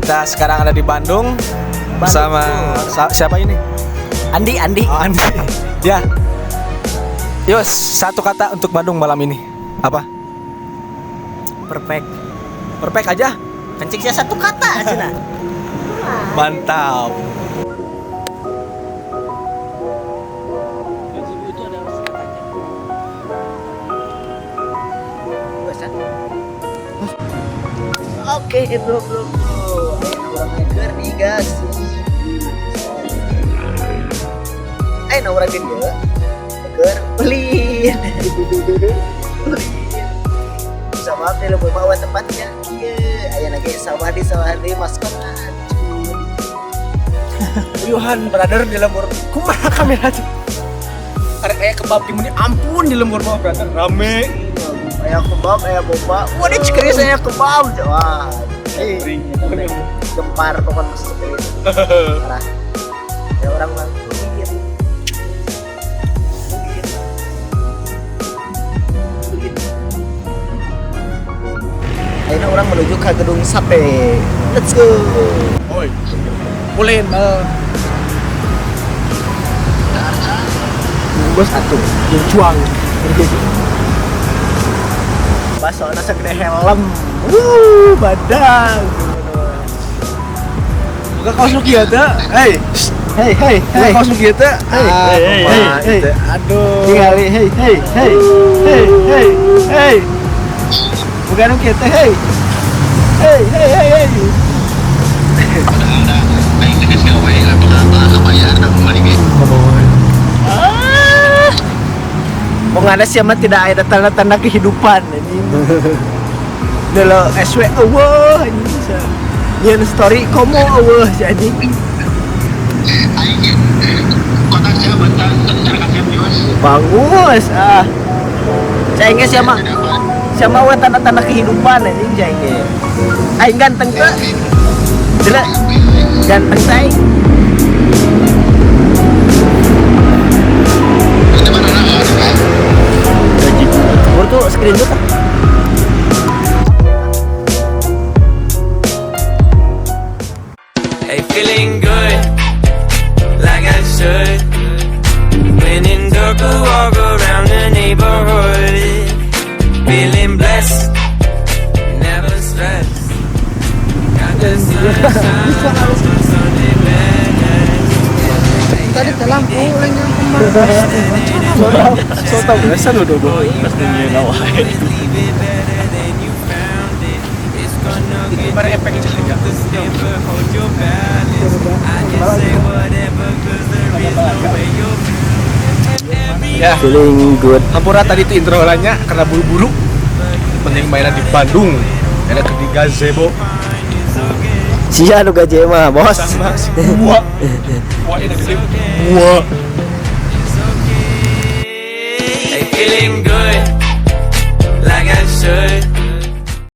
Kita sekarang ada di Bandung bersama siapa ini? Andi, Andi. Oh, Andi. Ya. Yos, satu kata untuk Bandung malam ini. Apa? Perfect. Perfect aja. Kencing sih satu kata cenah. Mantap. Oke, bro, bro, bro. Ayo urang keur digas. Ayo urang di dieu. Keur ulin. Ulin. Sama teh leuweung mah tempatnya. Kieu aya ge sawah di sawah di maskot hancur. Uyuhan brother di lembur. Kumaha kamera tuh? Ada kayak kebab di muni ampun di lembur mah brother rame. Aya kebab, aya boba. Wah, di Cikeris aya kebab. Wah. Gempar pokoknya mesti itu. Parah. Ya orang mah ulin. Ulin. Ulin. Ayeuna urang menuju ke gedung sate. Let's go. Oi. Ulin. Bos atuh, Jeung cuang. Basona segede helm. Badang. Buka kaos nu kieu teh. Hey. Hey, hey, Buka hey. kaos nu kieu teh. Hey, Ah, hey, kumaha hey, ieu teh. Aduh. Tingali, hey, hey, hey. Hey, hey, hey. Bukan nu kieu teh, hey. Hey, hey, hey, hey. Ah. Pokoknya siapa tidak ada tanda-tanda kehidupan anjing. Dulu SW eueuh anjing. Nyeun story komo eueuh si anjing. Bagus ah. Cai ge siapa? Siapa we tanda-tanda kehidupan anjing cai ge. Aing ganteng teu? Jelas. Ganteng teh aing. Tuh screen tuh. Hey, feeling good, like I should. When in dark, I walk around the neighborhood. Feeling blessed, never stressed. Got the sunshine on my Sunday best. Tadi lampu yang So tau biasa lu dodo. Pasti nyeuna wae. Bar efek cahaya. Ya, Feeling good. hampura tadi itu intro lainnya karena buru-buru. Penting mainan di Bandung. Ada ke di gazebo Sia nu gaje mah, bos. sama si gua. Gua ini gede. Gua. Hey, feeling good, like I should.